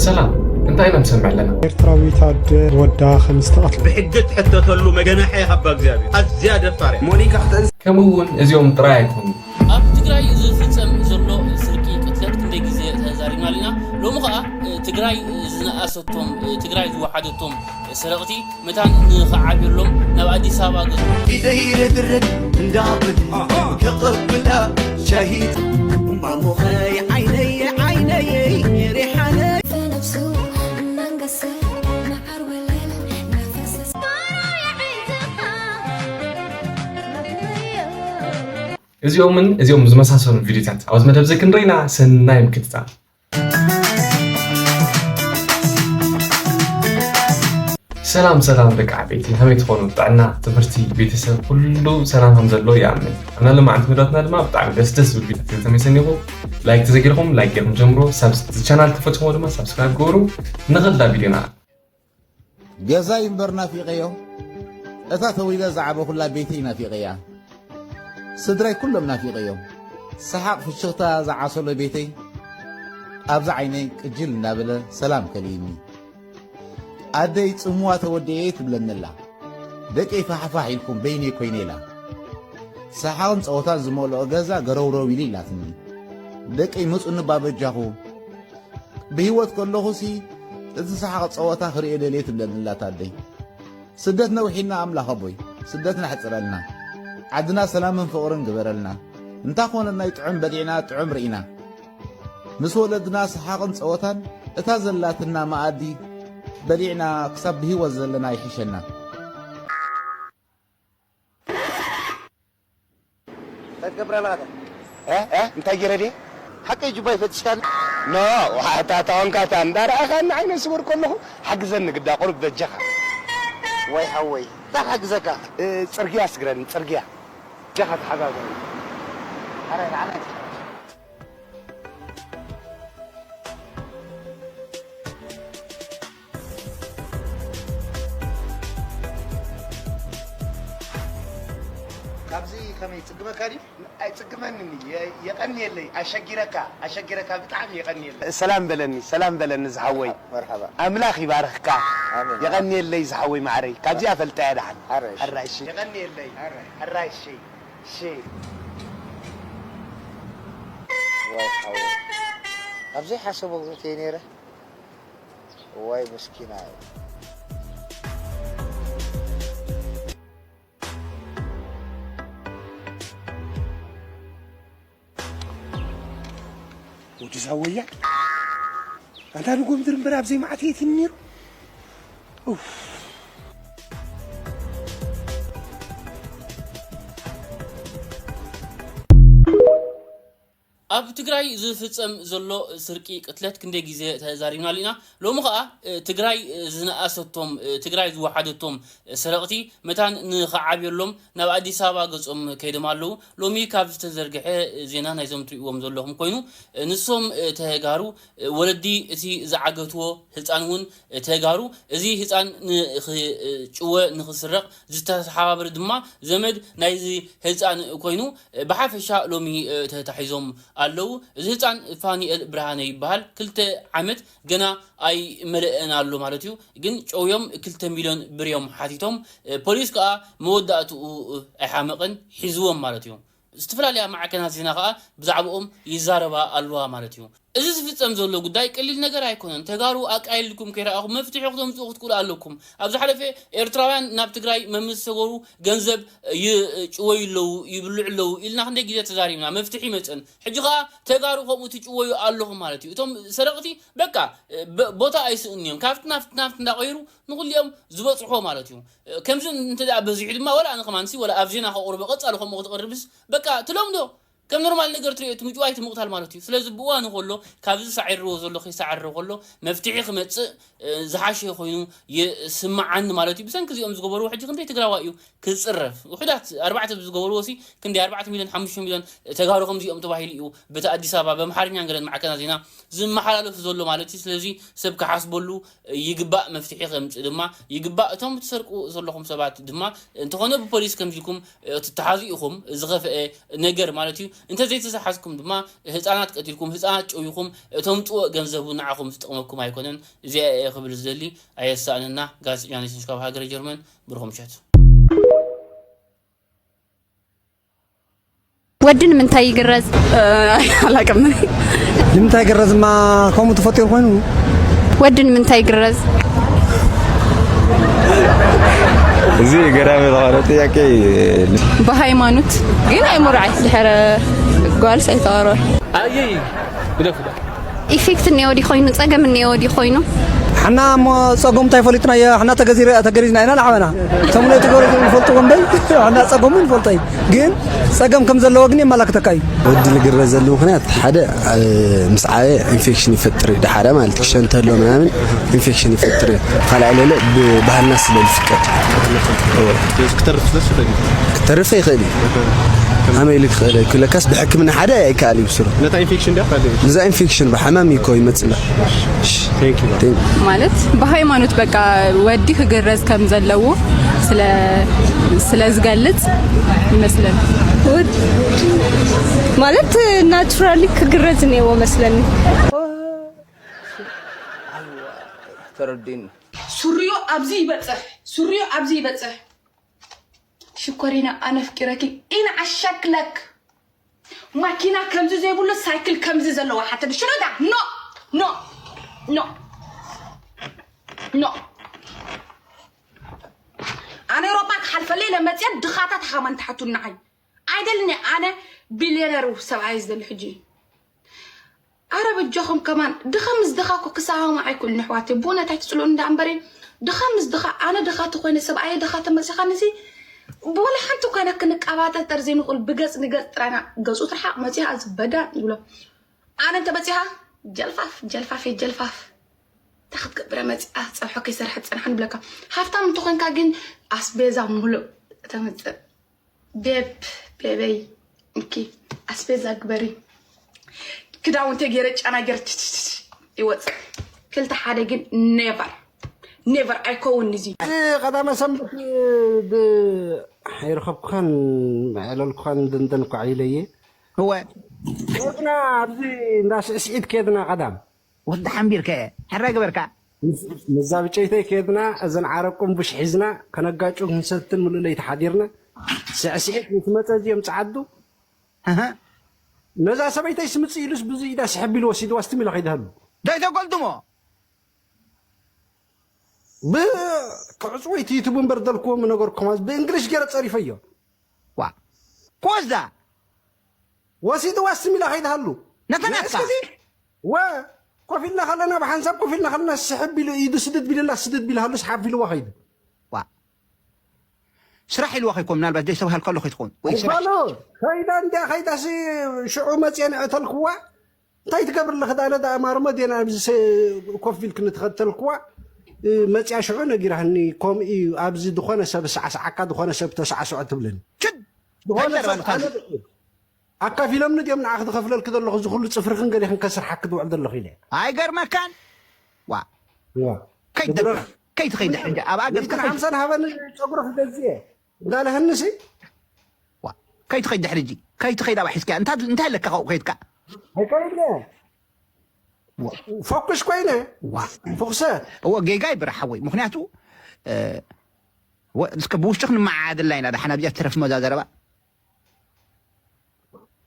ሰላም፣ እንታይ ኢና ንሰምዕ ኣለና? ኤርትራዊት ኣደ ወዳ ከም ዝተቐትለ። ብሕጊ ትሕተተሉ መገናሒ ይሃባ እግዚኣብሔር። ኣዝያ ደፋር እያ። ሞኒካ ክትእዝ ከምኡ እውን እዚኦም ጥራይ ኣይኮኑን። ኣብ ትግራይ ዝፍጸም ዘሎ ስርቂ፣ ቅትለት ክንደይ ግዜ ተዛሪብናሉ ኢና። ሎሚ ኸኣ ትግራይ ዝነኣሰቶም፣ ትግራይ ዝወሓደቶም ሰረቕቲ መታን ንኽዓብየሎም ናብ ኣዲስ ኣበባ ገጹ። ኢደይ ርድርድ እንዳብል ከቐብላ ሻሂት እማሞኸይ ዓይነይ ዓይነይ ሪሓነይ። እዚኦምን እዚኦም ዝመሳሰሉ ቪዲዮታት ኣብዚ መደብ እዚ ክንርኢ ኢና። ሰናይ ምክትታል። ሰላም ሰላም ደቂ ዓበይቲ፣ ከመይ ትኾኑ? ጥዕና፣ ትምህርቲ፣ ቤተሰብ፣ ኩሉ ሰላም ከም ዘሎ ይኣምን። ኣብና ሎማዓንቲ መደባትና ድማ ብጣዕሚ ደስ ደስ ዝብል ቪዲዮታት ተመይሰኒኹ። ላይክ ተዘጊርኩም ላይክ ገይርኩም ጀምሮ። ሳብስ-፣ እዚ ቻናል ተፈትሞ ድማ ሳብስክራይብ ገበሩ። ንኸዳ ቪዲዮና። ገዛይ እምበር ናፊቐዮ፣ እታ ተወሊደ ዝዓበኹላ ቤተይ ናፊቐያ፣ ስድራይ ኩሎም ናፊቐዮም። ሰሓቕ ፍሽኽታ ዝዓሰሎ ቤተይ ኣብዚ ዓይነይ ቅጅል እናበለ ሰላም ከልኢኒ። ኣደይ ጽምዋ ተወዲኤ ትብለኒ ኣላ። ደቀይ ፋሕፋሕ ኢልኩም በይነይ ኮይነ ኢላ። ሰሓቕን ጸወታን ዝመልኦ ገዛ ገረውረው ኢሉ ኢላትኒ። ደቀይ ምጹኒ እባ በጃኹ። ብህይወት ከለኹሲ እቲ ሰሓቕ ጸወታ ክርእዮ ደልየ ትብለኒ ኣላ ኣደይ። ስደት ነዊሕና ኣምላኽ ኣቦይ፣ ስደትና ሕጽረልና። ዓድና ሰላምን ፍቕርን ግበረልና። እንታ ኾነ ናይ ጥዑም በሊዕና ጥዑም ርኢና። ምስ ወለድና ሰሓቕን ጸወታን እታ ዘላትና መኣዲ በሊዕና ክሳብ ብህይወት ዘለና ይሕሸና። እንታይ ትገብር ኣለኻ? እ? እ? እንታይ ገይረ ድየ? ሓቀይ ጁባ ይፈትሽካኒ? ኖ፣ ዋዕታ ተቐንካታ እንዳረኣኻኒ ዓይነ ስውር ከለኹ ሓግዘኒ ግዳ ቁሩብ በጃኻ። ወይ ሓወይ፣ እንታይ ክሕግዘካ? እ፣ ጽርግያ ስግረኒ፣ ጽርግያ። በጃኻ ተሓጋገኒ። ኣረ፣ ንዓና ካብዚ ከመይ ይጽግመካ ድዩ? ኣይጽግመንን እዩ። የ-፣ የቐንየለይ። ኣሸጊረካ፣ ኣሸጊረካ፣ ብጣዕሚ የቐንየለይ። ሰላም በለኒ፣ ሰላም በለኒ ዝሓወይ። መርሓባ። ኣምላኽ ይባርኽካ። ኣሜን። የቐንየለይ ዝሓወይ ማዕረይ። ካብዚኣ ፈልጠያ ደሓን። ኣረ፣ እሺ። ኣራ፣ እሺ። የቐንየለይ። ኣረ፣ ኣራ፣ እሺ። እሺ። ዋይ ሓወይ። ኣብ ዘይሓሰቦ ቦታ እየ ነይረ። ዋይ ምስኪና። ወዲ ዛወያ፣ ኣንታ ንጎምድር እምበር ኣብ ዘይመዓት የት ነይሩ? ኡፍ። ኣብ ትግራይ ዝፍጸም ዘሎ ስርቂ፣ ቅትለት ክንደይ ግዜ ተዛሪብናሉ ኢና። ሎሚ ኸኣ፣ እ፣ ትግራይ፣ እ፣ ዝነኣሰቶም፣ እ፣ ትግራይ ዝወሓደቶም፣ እ፣ ሰረቕቲ መታን ንኽዓብየሎም ናብ ኣዲስ ኣበባ ገጾም ከይዶም ኣለዉ። ሎሚ ካብ ዝተዘርግሐ ዜና ናይዞም ትርእይዎም ዘለኹም ኮይኑ፣ እ፣ ንሶም፣ እ፣ ተጋሩ፣ እ፣ ወለዲ እቲ ዝዓገትዎ ህጻን እውን፣ እ፣ ተጋሩ፣ እዚ ህጻን ንኽ-፣ እ፣ ጭወ ንኽስረቕ ዝተሓባበረ ድማ ዘመድ ናይዚ ህጻን ኮይኑ፣ እ፣ ብሓፈሻ ሎሚ፣ እ፣ ተታሒዞም ኣለዉ። እዚ ህጻን ፋኒኤል ብርሃነ ይበሃል። ክልተ ዓመት ገና ኣይመለአን ኣሎ ማለት እዩ። ግን ጨውዮም ክልተ ሚልዮን ብር እዮም ሓቲቶም። እ፣ ፖሊስ ከኣ መወዳእትኡ፣ እ፣ ኣይሓመቐን፣ ሒዝዎም ማለት እዩ። ዝተፈላለያ ማዕከናት ዜና ከኣ ብዛዕባኦም ይዛረባ ኣለዋ ማለት እዩ። እዚ ዝፍጸም ዘሎ ጉዳይ ቀሊል ነገር ኣይኮነን። ተጋሩ ኣቃሊልኩም ከይረኣኹም መፍትሒ ክተምጽኡ ክትክእሉ ኣለኩም። ኣብ ዝሓለፈ ኤርትራውያን ናብ ትግራይ መምስ ሰገሩ ገንዘብ ይጭወዩ ኣለዉ፣ ይብልዑ ኣለዉ ኢልና ክንደይ ግዜ ተዛሪብና። መፍትሒ ይመጽእን። ሕጂ ኸኣ ተጋሩ ከምኡ ትጭወዩ ኣለኹም ማለት እዩ። እቶም ሰረቕቲ በቃ፣ ብ-፣ ቦታ ኣይስእኑን እዮም። ካብቲ ናብቲ ናብቲ እንዳቐየሩ ንኹሊኦም ዝበጽሖ ማለት እዩ። ከምዚ እንተ ደኣ በዚሑ ድማ ወላ ኣነ ከማንሲ ወላ ኣብ ዜና ከቕርቦ ቀጻሊ ከምኡ ክትቐርብስ በቃ ትለምዶ። ከም ኖርማል ነገር ትርእዮ፣ እቲ ምጭዋይ፣ እቲ ምቕታል ማለት እዩ። ስለዚ ብእዋኑ ከሎ ካብዚ ሳዒርዎ ዘሎ ከይሳዓረ ከሎ መፍትሒ ክመጽእ፣ እ፣ ዝሓሸ ኮይኑ ይስምዓኒ ማለት እዩ። ብሰንኪ እዚኦም ዝገበርዎ ሕጂ ክንደይ ትግራዋይ እዩ ክጽረፍ? ውሑዳት ኣርባዕተ ዝገበርዎ ሲ ክንደይ ኣርባዕተ ሚልዮን ሓሙሽተ ሚልዮን ተጋሩ ከምዚ እዮም ተባሂሉ እዩ በቲ ኣዲስ ኣበባ ብኣምሓርኛን ገለን ማዕከናት ዜና ዝመሓላለፍ ዘሎ ማለት እዩ። ስለዚ ሰብ ክሓስበሉ ይግባእ፣ መፍትሒ ከምጽእ ድማ ይግባእ። እቶም ትሰርቁ ዘለኹም ሰባት ድማ እንተኾነ ብፖሊስ ከምዚልኩም፣ እ፣ ትተሓዙ ኢኹም። ዝኸፍአ ነገር ማለት እዩ። እንተዘይተሰሓዝኩም ድማ ህፃናት ቀቲልኩም ህፃናት ጨዊኹም እተምፅዎ ገንዘብ እውን ንዓኹም ዝጠቕመኩም ኣይኮነን። እዚኣ እየ ክብል ዝደሊ። ኣየሳእንና። ጋዜጠኛ ኔስንሽ ካብ ሃገረ ጀርመን። ብሩኽ ምሸት። ወዲ ንምንታይ ይግረዝ? ኣላቅም። ንምንታይ ይግረዝማ? ከምኡ ተፈጢሩ ኮይኑ። ወዲ ንምንታይ ይግረዝ? እዚ ገራሚ ዝኾነ ጥያቄ እዩ። ብሃይማኖት ግን ኣይምርዓይ ድሕረ ጓልስ ኣይተቐረበ ኣየይ ግደፉ ኢፌክት እኒኦ ዲ ኮይኑ ጸገም እኒኦ ዲ ኮይኑ ሓና እሞ ጸገም እንታይ ፈሊጥናዮ? ሓና ተገዚረ ተገሪዝና ኢና ንዓበና። እቶም ናይ ተገሪዙ ንፈልጥዎ እምበይ ሓና ጸገሙ ንፈልጦ እዩ። ግን ጸገም ከም ዘለዎ ግን የመላክተካ እዩ። ወዲ ልግረዘሉ ምክንያት ሓደ ምስ ዓበየ ኢንፌክሽን ይፈጥር እዩ። ደሓረ ማለት ክሸንተሎ ምናምን ኢንፌክሽን ይፈጥር እዩ። ካልኣይ ለለ ብባህልና ስለ ዝፍቀድ ክተርፍ ስለስ ይፈል ክተርፍ ይኽእል እዩ። ከመይ ኢሉ ክኽእል እዩ? ክለካስ ብሕክምና ሓደ ኣይከኣል እዩ ብስሩ። ነታ ኢንፌክሽን ድያ ካልእ እዛ ኢንፌክሽን ብሓማም እዩ እኮ ይመፅእ። Thank you ማለት ብሃይማኖት በቃ ወዲ ክግረዝ ከም ዘለዎ ስለ ስለ ዝገልጽ ይመስለኒ። ማለት ናቹራሊ ክግረዝ እኔዎ መስለኒ። ተረዲን ሱሪዮ ኣብዚ ይበጽሕ ሱሪዮ ኣብዚ ይበጽሕ ሽኮሪና ኣነፍቂረኪ ኢና ኣሻክለክ ማኪና ከምዚ ዘይብሉ ሳይክል ከምዚ ዘለዋ ሓተደ ሽኖዳ ኖ ኖ ኖ ኖ ኣነ ኤውሮጳ ክሓልፈለይ ለመፅያ ድኻታት ሃማን ትሓቱን ንዓይ ኣይደልን ኣነ ቢልዮነር ሰብኣይ ዝደሊ ሕጂ ኣረ በጃኹም ከማን ድኻ ምስ ድኻ እኮ ክሰሃሙ ኣይክእሉን ኣሕዋተይ ብእውነት ኣይትፅልኡኒ ደኣ እምበሪ ድኻ ምስ ድኻ ኣነ ድኻ ተኾይነ ሰብኣየ ድኻ ተመፂኻኒ ሲ ብወላ ሓንቲ እኳ ኢና ክንቀባጠርጠር ዘይንኽእል ብገፅ ንገፅ ጥራና ገፁ ትርሓቕ መፂኻ ዝበዳ ንብሎ ኣነ እንተመፂኻ ጀልፋፍ ጀልፋፍ እየ ጀልፋፍ እንታይ ክትገብረ መፂኣ ፀብሖ ከይሰርሐ ፀንሓ ንብለካ ሃፍታም እንተኾንካ ግን ኣስቤዛ ሙሉእ ተምፅእ ቤብ ቤበይ እንኪ ኣስቤዛ ግበሪ ክዳውንተይ ገይረ ጫና ገይረ ይወፅእ ክልተ ሓደ ግን never never ኣይከውን እዚ ቀዳመ ሰንበት ኣይረኸብኩኻን መዕለልኩኻን ደንደን እኳ ኢለየ እወ ኬድና ኣብዚ እንዳ ስዕስዒት ኬድና ቀዳም ወዲ ሓንቢርከ ሕራ ግበርካ ምዛ ብጨይተይ ኬድና እዘን ዓረብ ቁምቡሽ ሒዝና ከነጋጩ ክንሰትን ምሉእ ለይቲ ሓዲርና ስዕስዒት ምስ መፀ እዚኦም ፀዓዱ ነዛ ሰበይተይ ስምፅ ኢሉስ ብዙ ኢዳ ስሕብ ኢሉ ወሲድዋ ስትም ኢላ ከይድሃሉ እንታይ ተገልድሞ ብክዕፅወይቲ ዩቱብ እምበር ደልክዎም ነገርኩም ብእንግሊሽ ገይረ ፀሪፈዮ ዋ ኮዛ ወሲድዋ ስትም ኢላ ከይድሃሉ ነተናካ ወ ኮፍ ኢልና ከለና ብሓንሳብ ኮፍ ኢልና ከለና ስሕብ ኢሉ ኢዱ ስድድ ቢልላ ስድድ ቢልሃሉ ስሓብ ኢልዋ ከይዱ ስራሕ ኢልዋ ከይኮም ምናልባት ዘይተባሃልካሉ ከይትኸውን ወይ ስራሕ ባሎ ከይዳ እንዲያ ከይዳሲ ሽዑ መፅየ ንዕተልክዋ እንታይ ትገብር ኣለኺ ዳለ ዳ ማርመ ዴና ኣብዚ ኮፍ ኢልክ ንትኸተልክዋ መፅያ ሽዑ ነጊራህኒ ከምኡ እዩ ኣብዚ ዝኾነ ሰብ ሳዕሳዓካ ዝኾነ ሰብ ተሳዕስዖ ትብለኒ ዝኾነ ሰብ ኣነ ኣካፊሎምኒ ድዮም ንዓኺ ዝኸፍለልኪ ዘለኹ እዚ ኩሉ ፅፍርኽን ገሊኽን ከስርሓኪ ዝውዕል ዘለኹ ኢለ ኣይገርመካን ዋ ከይትኸይድ ሕጂ ኣብኣ ገዝካ ሓምሳን ሃበኒ ፀጉሪ ክገዝእ እየ እንዳለህንሲ ከይትኸይድ ድሕሪ ሕጂ ከይትኸይድ ኣብኣ ሒዝካ እንታይ ኣለካ ካብኡ ከይድካ ኣይከይድለ ፎኩስ ኮይነ ፎኩሰ እወ ጌጋ ይብረ ሓወይ ምክንያቱ እስከ ብውሽጢ ክንመዓድላ ኢና ደሓን ኣብዚኣ ትረፍ መዛ ዘረባ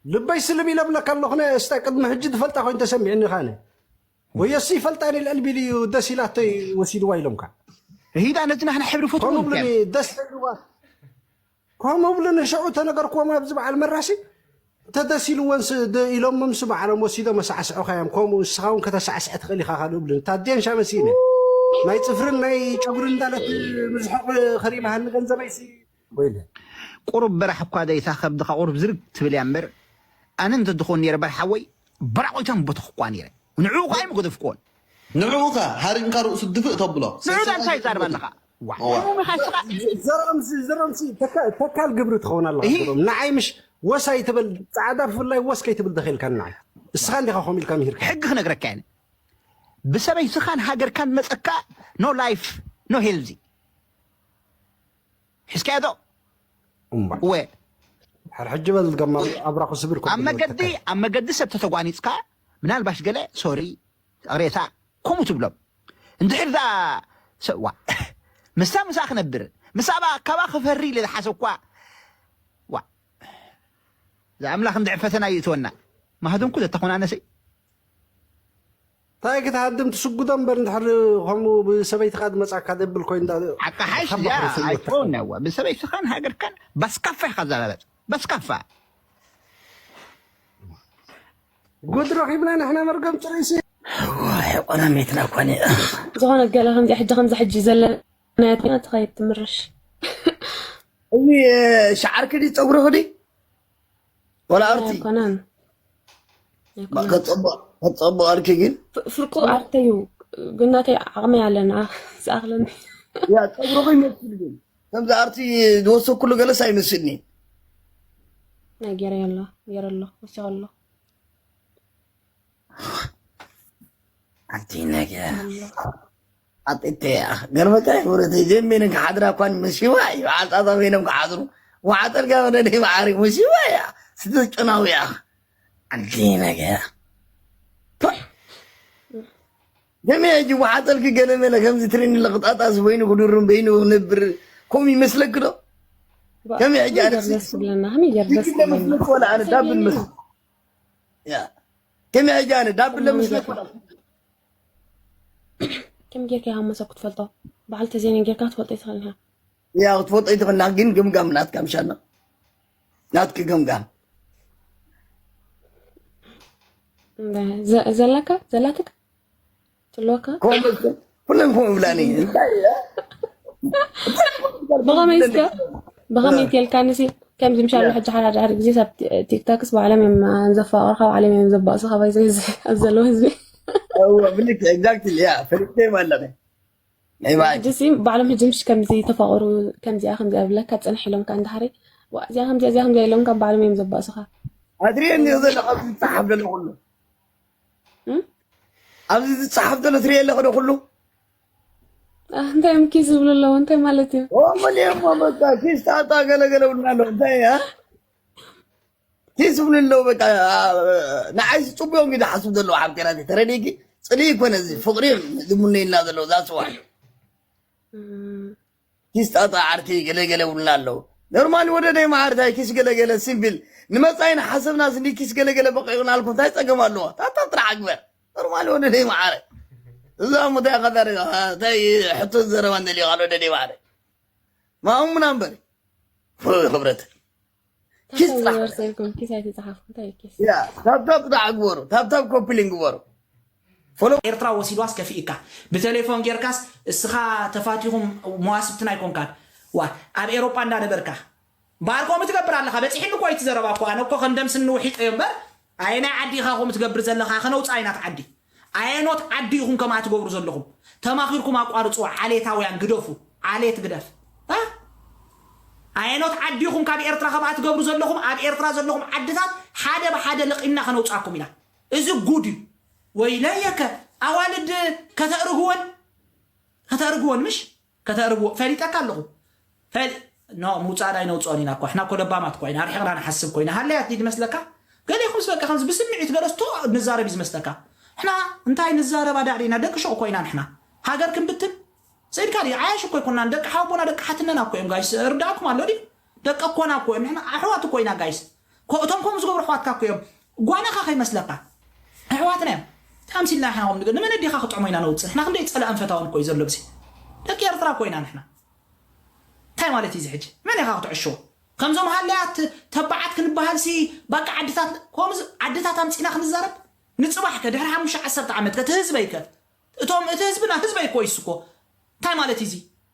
ልበይ ስልብ ኢለ ብለካ ኣለኹ እስታ ቅድሚ ሕጂ ዝፈልጣ ኮይኑ ተሰሚዕኒ ካነ ወየሱ ይፈልጣ ኢለ ኣልቢል እዩ ደስ ኢላተይ ወሲድዋ ኢሎምካ ሂዳ ነቲ ናሕና ሕብሪ ፈትዎ ከምኡ ብሉኒ ደስ ተልዋ ከምኡ ብሉኒ ሽዑ ተነገርክዎም ኣብዚ በዓል መራሲ እንተ ደስ ኢልወንስ ኢሎሞምስ በዓሎም ወሲዶም ኣሳዕስዑኻ እዮም ከምኡ ንስኻ እውን ከተሳዕስዐ ትኽእል ኢኻ ካልኡ ብሉኒ እታ ዴንሻ መሲነ ናይ ፅፍርን ናይ ጨጉሪ እንዳለት ምዝሕቕ ከሪባሃኒ ገንዘበይሲ ወይለ ቁሩብ በራሕ እኳ ዘይታ ከብድኻ ቁሩብ ዝርግ ትብል እያ እምበር ኣነ እንተዝኾን ነይረ በርሓወይ በራቑይታ ምበተኽኳ ነይረ ንዕኡ ከዓ ኣይምገደፍክዎን ንዕኡ ከ ሃሪምካ ርእሱ ድፍእ ተብሎ ንዑ እንታይ ዛርባ ኣለኻ ዘረምሲ ዘረምሲ ተካል ግብሪ ትኸውን ኣለኻ ንዓይ ምሽ ወስ ኣይትበል ፃዕዳ ብፍላይ ወስ ከይትብል ተኽኢልካ ንዓይ እስኻ እንዲኻ ከምኡ ኢልካ ምሂርካ ሕጊ ክነግረካ እየ ብሰበይትኻን ሃገርካን መፀካ no life no healthy ሒዝካዮ ዶ ወ ሕር ሕጂ በል ዝገመር ኣብራኹ ስብር ኮ ኣብ መገዲ ኣብ መገዲ ሰብ ተተጓኒፅካ ምናልባሽ ገለ ሶሪ ቅሬታ ከምኡ ትብሎም። እንድሕር ዛ ሰዋ ምስታ ምሳ ክነብር ምስ ኣባ ካባ ክፈሪ ኢለ ዝሓሰብኳ ዋ እዛ ኣምላኽ እንድሕር ፈተና ይእትወና ማህደንኩ ዘተኾናነሰይ እንታይ ክትሃድም ትስጉዶ እምበር እንድሕር ከምኡ ብሰበይትኻ ዝመፃካ ደብል ኮይኑ እንዳ- ኣቃሓሽ ሓባ እዚኣ ክረስን ኣይትኸውን እዋ ብሰበይትኻን ሃገርካን በስካፋ ኢኻ ዘላለጥ በስካፋ ጉድ ረኺብና ንሕና መርገም ፅሬሲ ዋይ ቆናሜትና እኳ እኔ ዝኾነ ገለ ከምዚ ሕጂ ከምዚ ሕጂ ዘለና ትኸይድ ትምርሽ እዚ ሻዓርኪ ድዩ ፀጉርኺ ድዩ ወላ ኣርቲ ኣይኮነን ከፀበቐልኪ ግን ፍርቁ ኣርተዩ ግን ናተይ ዓቕመይ ኣለና ዝኣኽለኒ ያ ፀጉርኺ ይመስል ግን ከምዚ ኣርቲ ዝወሰኩሉ ገለስ ኣይመስልኒ ናይ ገይረ ኣሎ ገይረ ኣሎ ወሲኸ ኣሎ ኣንቲ ነገር ኣጥተያ ገርመካ ወረተ ጀሜንን ክሓድራ እኳን መሲዋ እዩ ዓጣጣ ኮይኖም ክሓድሩ ወዓጠልካ ወደ ደይ ማዓሪ መሲዋ እያ ስትጨናዊ እያ ኣንቲ ነገር ጀሜ ሕጂ ወዓጠልኪ ገለ መለ ከምዚ ትሪኒ ለቅጣጣስ በይኑ ክድሩም በይኑ ነብር ከምኡ ይመስለክ ዶ ከመይ ሕጂ ኣነ ደስ ዝብለና ከመይ ገር ደስ ዝብለና መስለክ ወላ ኣነ ዳብል መስለክ ከመይ ሕጂ ኣነ ዳብል ለመስለክ ወላ ከም ጌርካ ይሃመሰ ክትፈልጦ በዓል ተዜነ ጌርካ ክትፈልጦ ይትኽእል ኢኻ ያ ክትፈልጦ ይትኽእልና ግን ግምጋም ናትካ ምሻና ናትኪ ግምጋም ዘለካ ዘላትካ ትልወካ ኩለን ኮ ይብላኒ እንታይ ብኸመይ እስከ ብኸመይ ትልካኒ ሲ ከምዚ ምሻሉ ሕጂ ሓደ ሓደ ግዜ ኣብ ቲክቶክስ ባዕሎም እዮም ዘፋቕርካ ባዕሎም እዮም ዘባእሱካ ባይዘ ኣብ ዘለዎ ህዝቢ ብልክ ኤግዛክትሊ ያ ፈሪቀ ማለት ናይ ባዕል ሕጂ ሲ ባዕሎም ሕጂ ምሽ ከምዚ ተፋቕሩ ከምዚኣ ከምዚኣ ብለካ ፅንሕ ኢሎም ከ እንዳሓሪ እዚኣ ከምዚኣ እዚኣ ከምዚኣ ኢሎም ካብ ባዕሎም እዮም ዘባእሱካ ኣድሪየኒ ዘለካ ዝፀሓፍ ዘሎ ኩሉ ኣብዚ ዝፀሓፍ ዘሎ ትሪኦ ኣለኹ ዶ ኩሉ እንታይ እዮም ኪስ ዝብሉ ኣለዉ እንታይ ማለት እዩ ወመን እሞ በቃ ኪስ ጣጣ ገለገለ ብልና ኣለዉ እንታይ እ ኪስ ዝብሉ ኣለዉ በቃ ንዓይ ዝፅቡዮም ግደ ሓስብ ዘለዉ ሓብቴና ተረዲእኪ ፅልኢ ይኮነ እዚ ፍቅሪ ዝሙነይልና ዘለዉ ዛስዋ ኪስ ጣጣ ዓርኪ ገለገለ ውልና ኣለዉ ኖርማሊ ወደደይ መዓርታይ ኪስ ገለገለ ሲምፕል ንመፃኢና ሓሰብና ስኒ ኪስ ገለገለ በቂቕና ኣልኩም እንታይ ፀገም ኣለዎ ታታ ጥራሕ ግበር ኖርማሊ ወደደይ መዓረ እዛ ሙታይ ከዳሪ እንታይ ሕቶ ዘረባ እንደልዮ ካልኦ ወደደይ መዓረ ማኡሙና እምበር ክብረት ኪስ ጥራሕ ዩኒቨርሳል ኮንኪስ ኣይተፃሓፍኩ እንታይ ኪስ ያ ታብታብ ጥራሕ ግበሩ ታብታብ ኮፒሊን ግበሩ ኤርትራ ወሲድዋስ ከፊእካ ብቴሌፎን ጌርካስ እስኻ ተፋቲኹም መዋስብትና ኣይኮንካን ዋ ኣብ ኤሮጳ እንዳነበርካ ባር ከምኡ ትገብር ኣለኻ በፂሕኒ እኮ እቲ ዘረባ እኮ ኣነ እኮ ከም ደም ስኒ ውሒጠዮ እምበር ኣየናይ ዓዲ ኢኻ ከምኡ ትገብር ዘለኻ ከነውፃእ ኢና እቲ ዓዲ ኣየኖት ዓዲ ኢኹም ከምኣ ትገብሩ ዘለኹም ተማኺርኩም ኣቋርፅዎ ዓሌታውያን ግደፉ ዓሌት ግደፍ እ? ኣየኖት ዓዲ ኢኹም ካብ ኤርትራ ከምኣ ትገብሩ ዘለኹም ኣብ ኤርትራ ዘለኹም ዓድታት ሓደ ብሓደ ለቒምና ከነውፃኩም ኢና እዚ ጉድ እዩ ወይለየከ ኣዋልድ ከተእርግወን ከተእርግወን ምሽ ከተእርግዎ ፈሊጠካ ኣለኹ ፈሊ ኖ ምውፃእ ዳይ ነውፅኦን ኢና እኮ ሕና እኮ ለባማት እኮ ኢና ኣርሒቕና ንሓስብ ኮይና ሃለያት ድዩ ዝመስለካ ገሌኹምስ በቃ ከምዚ ብስምዒት ገለስቶ ንዛረብ እዩ ዝመስለካ ሕና እንታይ ንዛረብ ኣዳዕዲና ደቂ ሸቕ እኮ ኢና ንሕና ሃገር ክንብትን ሰይድካ ድዩ ዓያሽ እኮ ኣይኮናን ደቂ ሓቦና ደቂ ሓትነና እኮ እዮም ጋይስ ርዳእኩም ኣሎ ድዩ ደቂ እኮና እኮ እዮም ንሕና ኣሕዋት እኮ ኢና ጋይስ እቶም ከምኡ ዝገብሩ ኣሕዋትካ እኮ እዮም ጓናኻ ከይመስለካ ኣሕዋትና እዮም ታምሲልና ሕና ከም ንገ ንመን ኣዲኻ ክጥዕሞ ኢና ነውፅእ ሕና ክንደይ ፀላእን ፈታውን እኮ እዩ ዘሎ ብሲ ደቂ ኤርትራ እኮ ኢና ንሕና እንታይ ማለት እዩ እዚ ሕጂ መን ኢኻ ክትዕሽዎ ከምዞም ሃለያት ተባዓት ክንበሃል ሲ ባቃ ዓድታት ከምዚ ዓድታት ኣምፂና ክንዛረብ ንፅባሕ ከ ድሕሪ ሓሙሽተ ዓሰርተ ዓመት ከ እቲ ህዝበይ ከ እቶም እቲ ህዝብና ህዝበይ እኮ ይስኮ እንታይ ማለት እዩ እዚ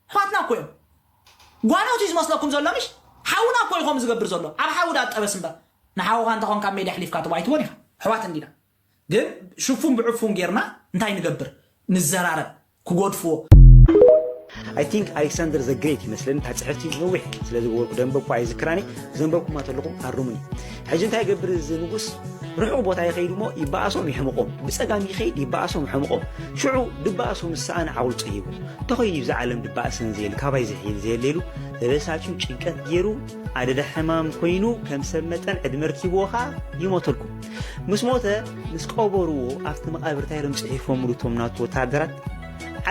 ኣሕዋትና እኮ እዮም ጓኖት እዩ ዝመስለኩም ዘሎ ምሽ ሓውና እኮ እዩ ከምኡ ዝገብር ዘሎ ኣብ ሓዊ ዳጠበስ እምበር ንሓውኻ እንተኾንካ ሜዳ ኣሕሊፍካ ትቦ ኣይትቦን ኢኻ ኣሕዋት እንዲና ግን ሽፉን ብዕፉን ጌርና እንታይ ንገብር ንዘራረብ ክጎድፍዎ I think Alexander the Great ይመስለኒ እታ ፅሕፍቲ ነዊሕ ስለ ዝገበርኩ ደንበብኩ ኣይዝክራኒ ዘንበብኩማ ተለኹ ኣሩሙኒ ሕጂ እንታይ ገብር እዚ ንጉስ ርሑቕ ቦታ ይኸይድ እሞ ይበኣሶም የሕምቖም። ብጸጋም ይኸይድ ይበኣሶም የሕምቖም። ሽዑ ድበኣሶ ምስ ሰኣነ ዓውልጾ ሂቡ። እንተኾይኑ ይብዛ ዓለም ድበኣሰን ዘየል ካባይ ዝሕይል ዘየለ ኢሉ ተበሳጭዩ ጭንቀት ገይሩ ኣደዳ ሕማም ኮይኑ ከም ሰብ መጠን ዕድመ ርኪብዎ ኸኣ ይሞተልኩም። ምስ ሞተ ምስ ቀበርዎ ኣብቲ መቓብር እንታይ ኢሎም ጽሒፎምሉ እቶም ናቱ ወተሃደራት?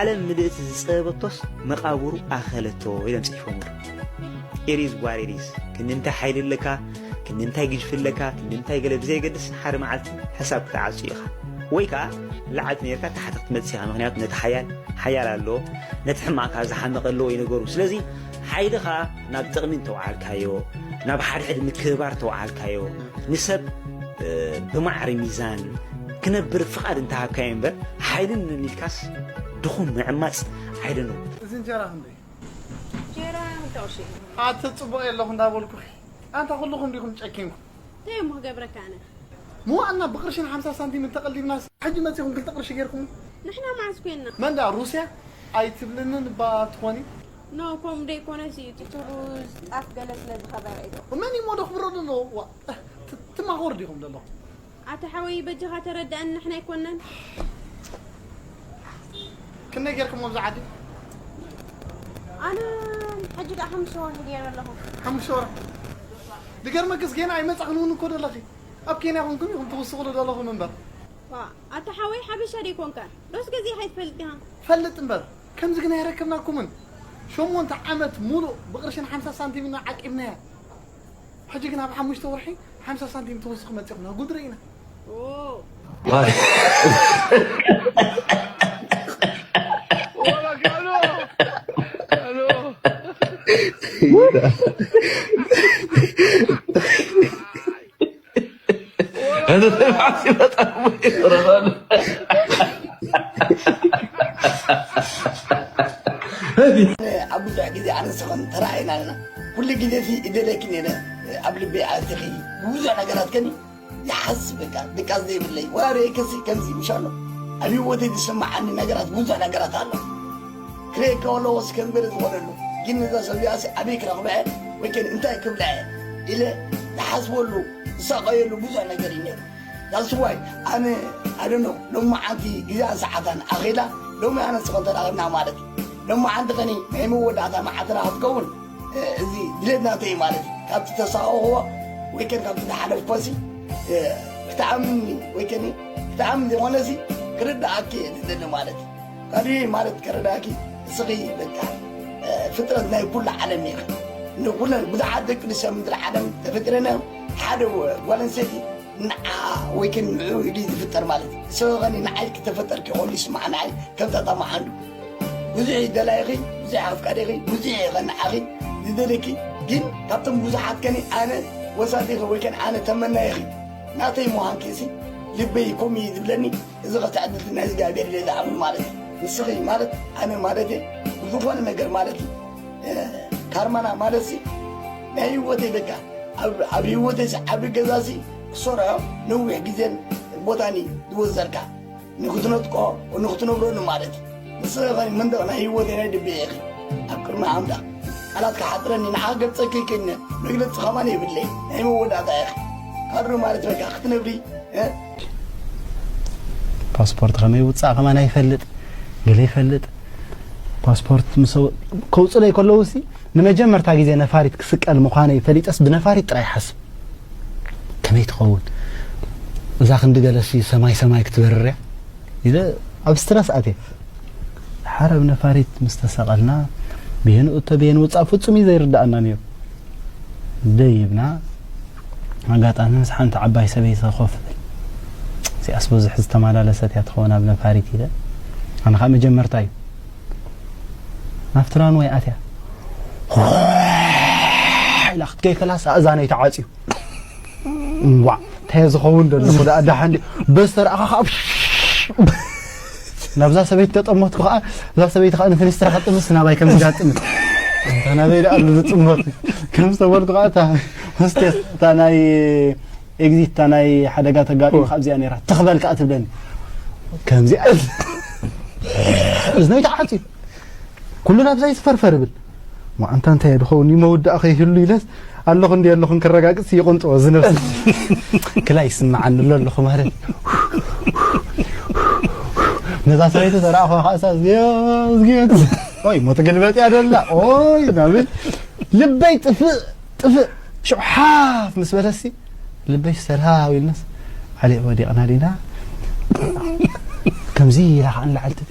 ዓለም ምልእቲ ዝጸበበቶስ መቓብሩ ኣኸለቶ ኢሎም ጽሒፎምሉ። It is what it is። ክንዲ እንታይ ሓይሊ ኣለካ፣ ክንዲ እንታይ ግዝፊ ኣለካ፣ ክንዲ እንታይ ገለ ብዘየገድስ ሓደ መዓልቲ ሕሳብ ክትዓጹ ኢኻ። ወይ ከኣ ላዕሊ ነርካ ታሕቲ ክትመጽእ ኢኻ። ምኽንያቱ ነቲ ሓያል ሓያል ኣሎ፣ ነቲ ሕማቕ ከኣ ዝሓመቐ ኣለዎ እዩ ነገሩ። ስለዚ ሓይልኻ ናብ ጥቕሚ እንተውዓልካዮ፣ ናብ ሓድሕድ ምክብባር እንተውዓልካዮ፣ ንሰብ እ፣ ብማዕረ ሚዛን ክነብር ፍቓድ እንተሃብካዮ እምበር ሓይልን ኢልካስ ድኹም ምዕማጽ ኣይደንው። እዚ እንጀራ ክንደይ? እንጀራ ክልተ ቅርሺ። ኣቲ ጽቡቕ የለኹ እንዳበልኩኺ ኣንታ ኩልኹም ዲኹም ጨኪንኩም። እንታይ እሞ ክገብረካ ኣነ? ምዋእና ብቕርሽን ሓምሳ ሳንቲም እንተቐሊብናስ ሕጂ መጺኹም ክልተ ቅርሺ ጌርኩም። ንሕና መዓስ ኮይንና? መን ደኣ ሩስያ ኣይትብልንን እባ ትኾኒ። ኖ ከምኡ ደይኮነሲ እቲ ሩዝ ጣፍ ገለ ስለ ዝኸበረ እዩ። መን እሞ ደኽብሮ ዘሎ? ዋ፣ ት- ትማኾር ዲኹም ዘለኹም? ኣታ ሓወይ በጃኻ ተረዳእኒ ንሕና ኣይኮናን። ክንደይ ጌርኩም ኣብዚ ዓዲ? ኣነ ሕጂ ደኣ ሓሙሽተ ወርሒ ገይረ ኣለኹ። ሓሙሽተ ወርሒ ድገርመክስ ጌና ኣይመጻኽን እውን እኮ ዘለኺ ኣብ ኬንያ ኮንኩም ኢኹም ትውስኽሉ ዘለኹም እምበር። ዋ ኣታ ሓወይ ሓበሻ ደይኮንካ ዶስ ገዚእኻ ኣይትፈልጥ ኢኻ። ፈልጥ እምበር ከምዚ ግን ኣይረከብናኩምን። ሸሞንተ ዓመት ሙሉእ ብቕርሽን ሓምሳ ሳንቲም ኢና ዓቂብናያ። ሕጂ ግን ኣብ ሓሙሽተ ወርሒ ሓምሳ ሳንቲም ትውስኹ መጺኹም። ጉድ ርኢና። ኣብ ብዙሕ ግዜ ኣነ ንስኽን ተራእየና ኣለና። ኩሉ ግዜ እዚ እደለኪ ነይረ ኣብ ልበይ ኣቲኺ ብብዙሕ ነገራት ከኒ ይሓስብ በቃ ድቃስ ዘይብለይ ወላ ርእየክሲ ከምዚ ምሻሎ ኣብ ህይወተይ ዝስምዓኒ ነገራት ብዙሕ ነገራት ኣሎ። ክርእየካ ከለኹስ ከም ገለ ዝኾነሉ ግን ነዛ ሰብ እዚኣሲ ኣበይ ክረኽባ እየ ወይ ከን እንታይ ክብላ እየ ኢለ ዝሓስበሉ ዝሳቐየሉ ብዙሕ ነገር እዩ ነይሩ። That's why ኣነ ኣደኖ ሎማዓንቲ ግዜኣን ሰዓታን ኣኺላ ሎሚ ኣነ ንስኽን ተራኺብና ማለት እዩ። ሎማዓንቲ ኸኒ ናይ መወዳእታ መዓልትና ክትከውን እዚ ድሌት ናተይ ማለት እዩ። ካብቲ ተሳቐኽዎ ወይ ከን ካብቲ ዝሓለፍኮሲ ክትኣምኒ ወይ ከን ክትኣምን ዘይኮነሲ ክርድኣኪ እየ ዝደሊ ማለት እዩ። ካልእ ማለት ከረዳእኪ እስኺ በቃ ፍጥረት ናይ ኩሉ ዓለም ኢኺ። ንኩለን ብዙሓት ደቂ ኣንስትዮ ምድሪ ዓለም ተፈጢረን እዮም። ሓደ ጓል ኣንስተይቲ ንዓ ወይ ከን ንዑ ኢሉ እዩ ዝፍጠር ማለት እዩ። ንስኺ ኸኒ ንዓይ ክተፈጠርኪ ከሎ ይስማዕ ንዓይ ከምታ ጣማዓንዱ ብዙሕ ይደላይኺ፣ ብዙሕ ኣፍቃሪኺ፣ ብዙሕ ኢኺ ንዓኺ ዝደልየኪ ግን ካብቶም ብዙሓት ከኒ ኣነ ወሳዲኺ ወይ ከን ኣነ ተመናይኺ ናተይ ምዃንኪ ሲ ልበይ ከምኡ እዩ ዝብለኒ። እዚ ኸ ትዕድልቲ ናይ እግዚኣብሔር ኢለ ዝኣምን ማለት እዩ። ንስኺ ማለት ኣነ ማለት እየ ብዝኾነ ነገር ማለት እዩ። ካርማና ማለት ሲ ናይ ህይወተይ በቃ ኣብ ህይወተይ ሲ ዓቢ ገዛ ሲ ክሰርሖ ነዊሕ ግዜን ቦታን እዩ ዝወሰድካ ንክትነጥቆ ንክትነብረሉ ማለት እዩ። ንስኺ ኸ መንደቕ ናይ ህይወተይ ናይ ልበይ ኢኺ ኣብ ቅድሚ ኣምላኽ ቃላት ክሓጽረኒ ንዓ ክገልጸኪ ይክእልኒ መግለጺ ኸማን የብለይ ናይ መወዳእታ ኢኺ ካድሮ ማለት በቃ ክትነብሪ ፓስፖርት ከመይ ውፃእ ከማን ኣይፈልጥ ገለ ይፈልጥ ፓስፖርት ምስ ከውፅለይ ከለዉ ሲ ንመጀመርታ ግዜ ነፋሪት ክስቀል ምዃነይ ፈሊጠስ ብነፋሪት ጥራይ ይሓስብ ከመይ ትኸውን እዛ ክንዲ ገለሲ ሰማይ ሰማይ ክትበርር እያ ኢለ ኣብ ስትረስ ኣትየ ሓረብ ነፋሪት ምስ ተሰቐልና ብየንኡ እቶ ብየን ውፃእ ፍፁም እዩ ዘይርዳኣና ነይሩ ደይብና ኣጋጣሚ ምስ ሓንቲ ዓባይ ሰበይቲ ኮፍ ብል እዚኣስ ብዙሕ ዝተመላለሰት እያ ትኸውን ኣብ ነፋሪት ኢለ ኣነ ከዓ መጀመርታ እዩ ናብቲ ራንወይ ኣትያ ኢላ ክትከይ ከላስ ኣእዛነይ ተዓፅዩ ዋ እንታይ ዝኸውን ዘሎ ኹ ደኣ ደሓን በስተርኣኻ ከዓ ናብዛ ሰበይቲ ተጠመትኩ ከዓ እዛ ሰበይቲ ከዓ ንፊኒስትራ ከጥምስ ናባይ ከም ዝጋጥም እንተ ናበይ ደኣ ኣሉ ዝጥመት ከም ዝተበልኩ ከዓ እታ ሆስቴስ እታ ናይ ኤግዚት እታ ናይ ሓደጋ ተጋጢሙ ካብዚኣ ነይራ ትኽበል ከዓ ትብለኒ ከምዚኣ እዝነይ ተዓፅዩ ኩሉ ናብዛ ይትፈርፈር ብል ማ ኣንታ እንታይ ድኸውን ይመውዳእ ከይህሉ ኢለስ ኣለኹ እንዲ ኣለኹን ክረጋግጽ ይቕንጥዎ ዝነብስ ክላ ይስምዓኒ ኣሎ ኣለኹ ማለት ነዛ ሰበይቲ ተረኣኹ ከኣሳ ዝዮ ዝዮ ኦይ ሞት ገልበጥ ያደላ ኦይ ናብል ልበይ ጥፍእ ጥፍእ ሽው ሓፍ ምስ በለሲ ልበይ ሰላው ኢልናስ ዓሊ ወዲቕና ዲና ከምዚ ኢላ ከዓ ንላዕልቲ